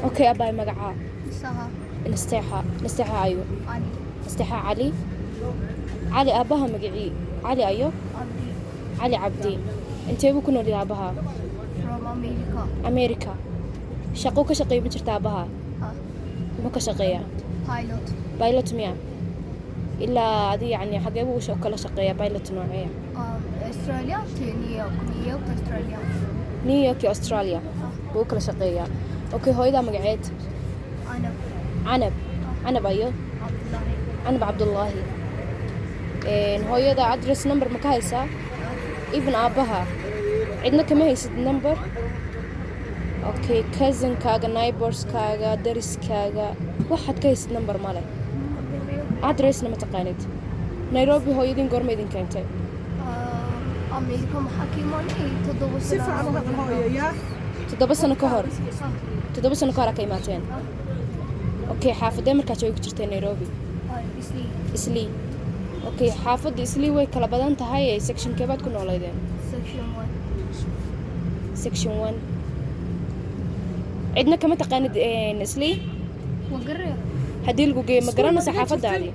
Okay, abaay, magacaa? Saha. Nasteexa, Nasteexa ayo? Ali. Nasteexa Cali. Cali, aabbaha magacii? Cali ayo? Abdi. Cali Cabdi. Intee buu ku nool yahay aabbaha? From America. America. Shaqo ka shaqeeya ma jirta aabbaha? Ah. Muxuu ka shaqeeyaa? Pilot. Pilot miya? Ilaa adi yacni xagee buu kala shaqeeyaa? Pilot nooceeya? Australia to New York, New York to Australia. New York iyo Australia buu u kala shaqeeyaa. Okay, hooyadaa magaceed? Anab. Canab. Canab ayo? Abdullahi. Canab Cabdullaahi. Hooyada address number ma ka haysaa? Even aabbaha cidna kama haysid number? Okay, cousinkaaga, neighborskaaga, dariskaaga, waxaad ka haysid number male, addressna ma taqaanid. Nairobi hooyadiin goorma idin keentay? America maxaa ka imaanay 7 Si sano. Fiican u hadal, hooyo, yaa. 7 sano ka hor. 7 sano ka hor aa ka imaateen. Okay, xaafadee markaa joogi jirtay Nairobi? Islii. Islii. Okay, xaafadda Islii way kala badan tahay ee sectionkee baad ku noolaydeen? Section 1. Section 1. Cidna kama taqaanid Islii? Waa garee. Haddii lagu geeyo, ma garanaysa xaafadaadii?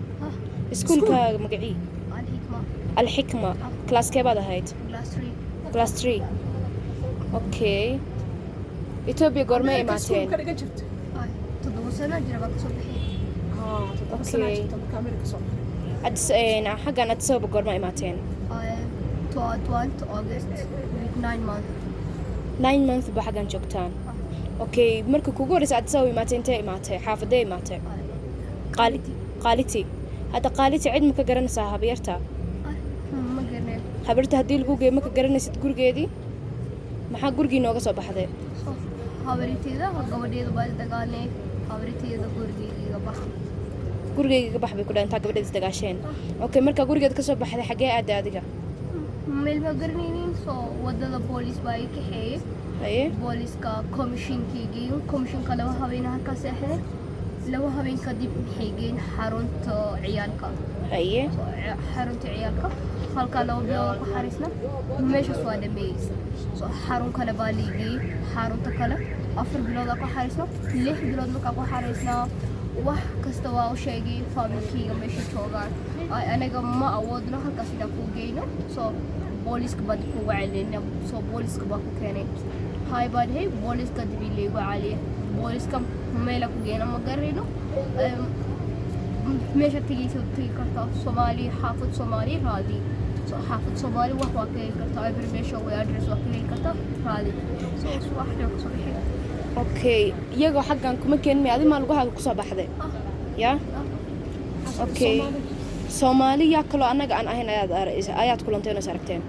Iskuulkaaga magacii? Alxikma. Alxikma. Classkee baad ahayd? Class 3. Class 3. Okay, Ethiopia goormay America imaateen? Iskuulka dhigan jirta. 7 sano jira baa kasoo bixiyay. 7 sano Okay. jirta marka America soo baxay. Addis xaggan Addis Ababa goorma imaateen? 12 August with 9 months. 9 month ba xaggan joogtaan. Okay, marka kugu horeysa Addis Ababa imaatay, intee imaatay? Xaafadee imaatay? Qaali Qaaliti. Hadda Qaaliti cid ma ka garanaysaa? Habyarta? Ma garanay. Habarta haddii lagu geeyo, ma ka garanaysid gurigeedii? Maxaa gurigii nooga soo baxday? Habaryarteeda gabadheeda baa isdagaalnay. Habaryarteeda gurigeyga iga bax. Gurigeyga ka bax bay ku dhahan intaa gabadheed isdagaasheen. Okay, markaa gurigeed ka soo baxday, xaggee aaday adiga? Meel ma garanaynin, soo wadada boolis baa i kaxeeyey. Booliska commissionkay geeyin. Commissionka 2 habeen halkaas seexday. 2 habeen kadib maxay geyn xarunta ciyaalka. Xarunta ciyaalka halkaa 2 bilood ku xariisna. Meeshaas waa dhameeyey. So xarun kale baa liigeeyey. Xarunta kale 4 bilood ku xariisna. 6 bilood markaa ku xariisnaa, wax kasta waa u sheegay familykeyga meesha joogaan. Ay, anaga ma awoodno halkaas inaan kuu geyno, so booliska baa dib kugu celinayna. So booliska baa ku keenay. Hay baa dhahay. Booliska dib laygu celiya. Booliska meela ku geena ma garanayno. Meesha tegaysa tegi kartaa Soomaali, xaafad Soomaali raadi. So xaafad Soomaali wax waa ka heli kartaa, every meesha way address waa ka heli kartaa, raadi. So subaxdii waa kasoo bixi. Okay, iyagoo xaggan kuma keenin may? Adi maa lugahaaga kusoo baxday? Ya, okay. Soomaali yaa kaloo annaga aan ahayn ayaad kulanteen oo is aragteen?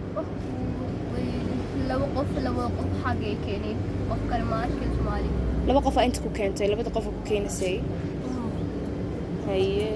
Laba qof. Labada qof xaggay keenay. Qof kale ma arkin Soomaali. Laba qof aa inta ku keentay. Labada qof ku keenisay. Haye.